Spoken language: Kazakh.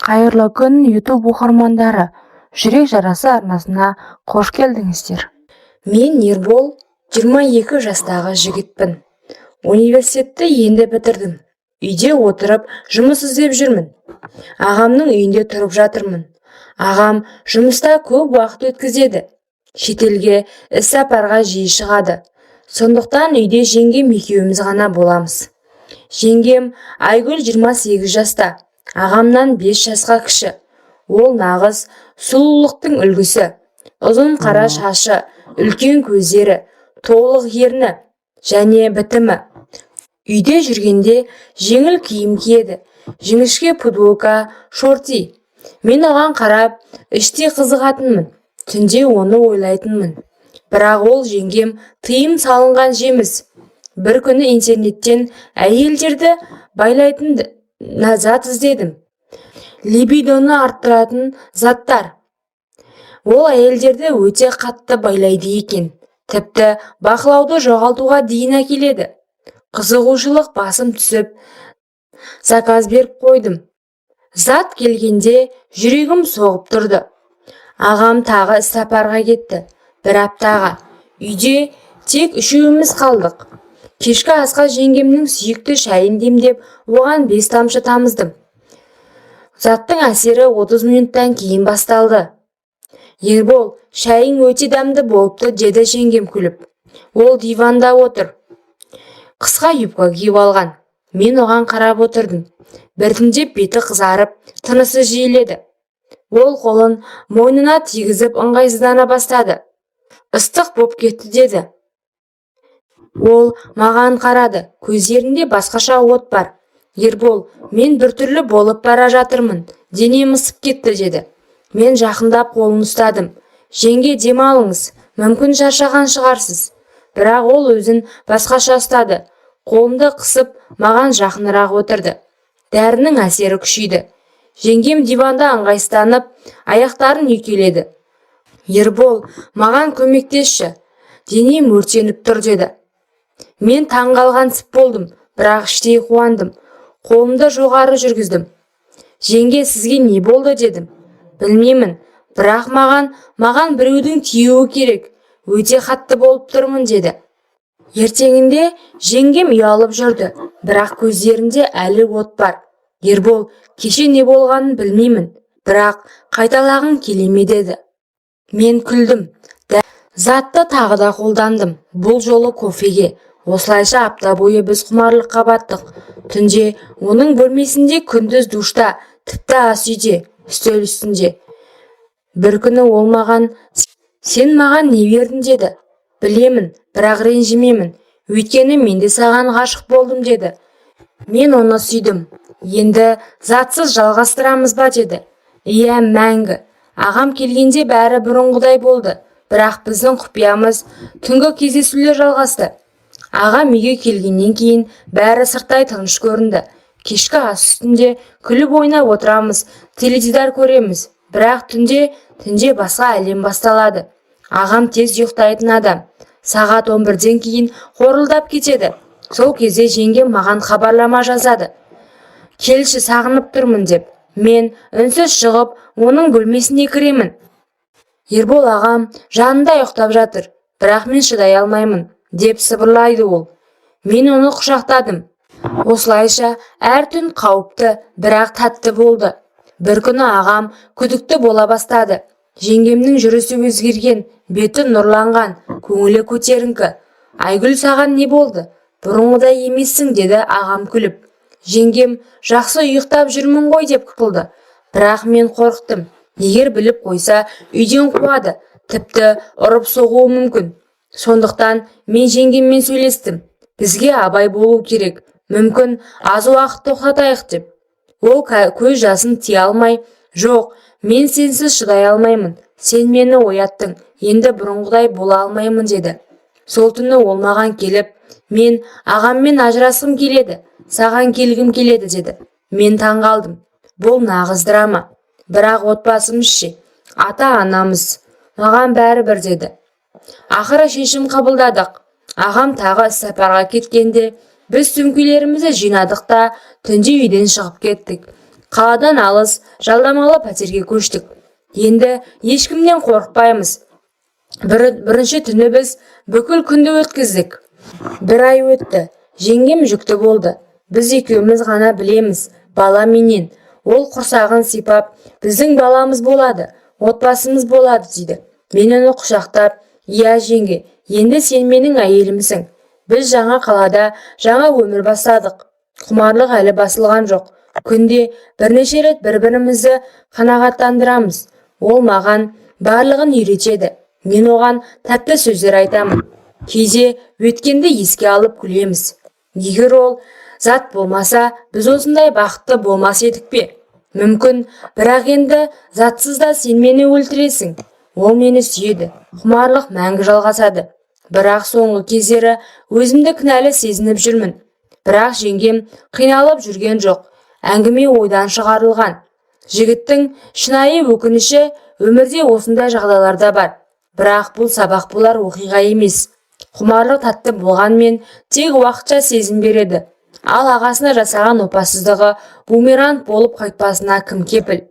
Қайырлы күн, YouTube оқырмандары! «Жүрек жарасы» арнасына қош келдіңіздер! Мен Ербол, 22 жастағы жігітпін. Университетті енді бітірдім. Үйде отырып, жұмыс іздеп жүрмін. Ағамның үйінде тұрып жатырмын. Ағам жұмыста көп уақыт өткізеді. Шетелге іссапарға жиі шығады. Сондықтан үйде жеңгем екеуміз ғана боламыз. Жеңгем Айгүл 28 жаста, ағамнан 5 жасқа кіші. Ол нағыз сұлулықтың үлгісі. Ұзын қара шашы, үлкен көздері, толық ерні және бітімі. Үйде жүргенде жеңіл киім киеді: жіңішке футболка, шорты. Мен оған қарап, іштей қызығатынмын. Түнде оны ойлайтынмын. Бірақ ол жеңгем тыйым салынған жеміс. Бір күні интернеттен әйелдерді байлайтын зат іздедім. Либидоны арттыратын заттар. Ол әйелдерді өте қатты байлайды екен. Тіпті бақылауды жоғалтуға дейін әкеледі. Қызығушылық басым түсіп, заказ беріп қойдым. Зат келгенде жүрегім соғып тұрды. Ағам тағы іссапарға кетті. Бір аптаға. Үйде тек үшеуміз қалдық. Кешкі асқа жеңгемнің сүйікті шайын демдеп, оған 5 тамшы тамыздым. Заттың әсері 30 минуттан кейін басталды. «Ербол, шайың өте дәмді болыпты», – деді жеңгем күліп. Ол диванда отыр. Қысқа юбка киіп алған. Мен оған қарап отырдым. Біртіндеп беті қызарып, тынысы жиіледі. Ол қолын мойнына тигізіп, ыңғайсыздана бастады. «Ыстық боп кетті», – деді. Ол маған қарады, көздерінде басқаша от бар. «Ербол, мен біртүрлі болып бара жатырмын, денем ысып кетті», – деді. Мен жақындап қолын ұстадым. «Жеңге, демалыңыз, мүмкін, шаршаған шығарсыз». Бірақ ол өзін басқаша ұстады. Қолымды қысып, маған жақынырақ отырды. Дәрінің әсері күшейді. Жеңгем диванда ыңғайсызданып, аяқтарын үйкеледі. «Ербол, маған көмектесші, денем өртеніп тұр», – деді. Мен таңғалғансып болдым, бірақ іштей қуандым. Қолымды жоғары жүргіздім. «Жеңге, сізге не болды?» – дедім. «Білмеймін, бірақ маған біреудің тиюі керек. Өте қатты болып тұрмын», – деді. Ертеңінде жеңгем ұялып жүрді, бірақ көздерінде әлі от бар. «Ербол, кеше не болғанын білмеймін, бірақ қайталағың келе ме?» – деді. Мен күлдім. Затты тағы да қолдандым. Бұл жолы кофеге. Осылайша апта бойы біз құмарлыққа баттық. Түнде оның бөлмесінде, күндіз душта, тіпті ас үйде, үстел үстінде. Бір күні ол маған: «Сен маған не бердің?» – деді. «Білемін, бірақ ренжімемін. Өйткені мен де саған ғашық болдым», – деді. Мен оны сүйдім. «Енді затсыз жалғастырамыз ба?» – деді. «Иә, мәңгі». Ағам келгенде бәрі бұрынғыдай болды, бірақ біздің құпиямыз, түнгі кездесулер жалғасты. Ағам үйге келгеннен кейін бәрі сырттай тыныш көрінді. Кешкі ас үстінде күліп ойнап отырамыз, теледидар көреміз. Бірақ түнде басқа әлем басталады. Ағам тез ұйықтайтын адам. Сағат 11-ден кейін қорылдап кетеді. Сол кезде жеңгем маған хабарлама жазады. «Келші, сағынып тұрмын», – деп. Мен үнсіз шығып, оның бөлмесіне кіремін. «Ербол, ағам жанында ұйықтап жатыр, бірақ мен шыдай алмаймын», – деп сыбырлайды ол. Мен оны құшақтадым. Осылайша әр түн қауіпті, бірақ тәтті болды. Бір күні ағам күдікті бола бастады. Жеңгемнің жүрісі өзгерген, беті нұрланған, көңілі көтеріңкі. «Айгүл, саған не болды? Бұрынғыдай емессің», – деді ағам күліп. Жеңгем: «Жақсы ұйықтап жүрмін ғой», – деп құтылды. Бірақ мен қорықтым. Егер біліп қойса, үйден қуады, тіпті ұрып соғуы мүмкін. Сондықтан мен жеңгеммен сөйлестім. Бізге абай болу керек, мүмкін, аз уақыт тоқтатайық деп. Ол көз жасын тия алмай: «Жоқ, мен сенсіз шыдай алмаймын. Сен мені ояттың, енді бұрынғыдай бола алмаймын», – деді. Сол түні ол маған келіп: «Мен ағаммен ажырасқым келеді, саған келгім келеді», – деді. Мен таңғалдым. Бұл нағыз драма. Бірақ отбасымыз ше, ата анамыз? «Маған бәрібір», – деді. Ақыры шешім қабылдадық. Ағам тағы іссапарға кеткенде, біз сөмкелерімізді жинадық та, түнде үйден шығып кеттік. Қаладан алыс, жалдамалы пәтерге көштік. Енді ешкімнен қорықпаймыз. Бірінші түні біз бүкіл күнді өткіздік. Бір ай өтті. Жеңгем жүкті болды. Біз екеуміз ғана білеміз, бала менен. Ол құрсағын сипап, біздің баламыз болады, отбасымыз болады дейді. Мен оны құшақтап, иә, жеңге, енді сен менің әйелімсің. Біз жаңа қалада жаңа өмір бастадық. Құмарлық әлі басылған жоқ. Күнде бірнеше рет бір-бірімізді қанағаттандырамыз. Ол маған барлығын үйретеді. Мен оған тәтті сөздер айтамын. Кейде өткенді еске алып күлеміз. Егер ол зат болмаса, біз осындай бақытты болмас едік пе? Мүмкін, бірақ енді затсыз да сен мені өлтіресің. Ол мені сүйеді. Құмарлық мәңгі жалғасады. Бірақ соңғы кездері өзімді кінәлі сезініп жүрмін. Бірақ жеңгем қиналып жүрген жоқ. Әңгіме ойдан шығарылған. Жігіттің шынайы өкініші: өмірде осындай жағдайлар да бар. Бірақ бұл сабақ болар оқиға емес. Құмарлық тәтті болғанмен, тек уақытша сезім береді. Ал ағасына жасаған опасыздығы бумеранг болып қайтпасына кім кепіл?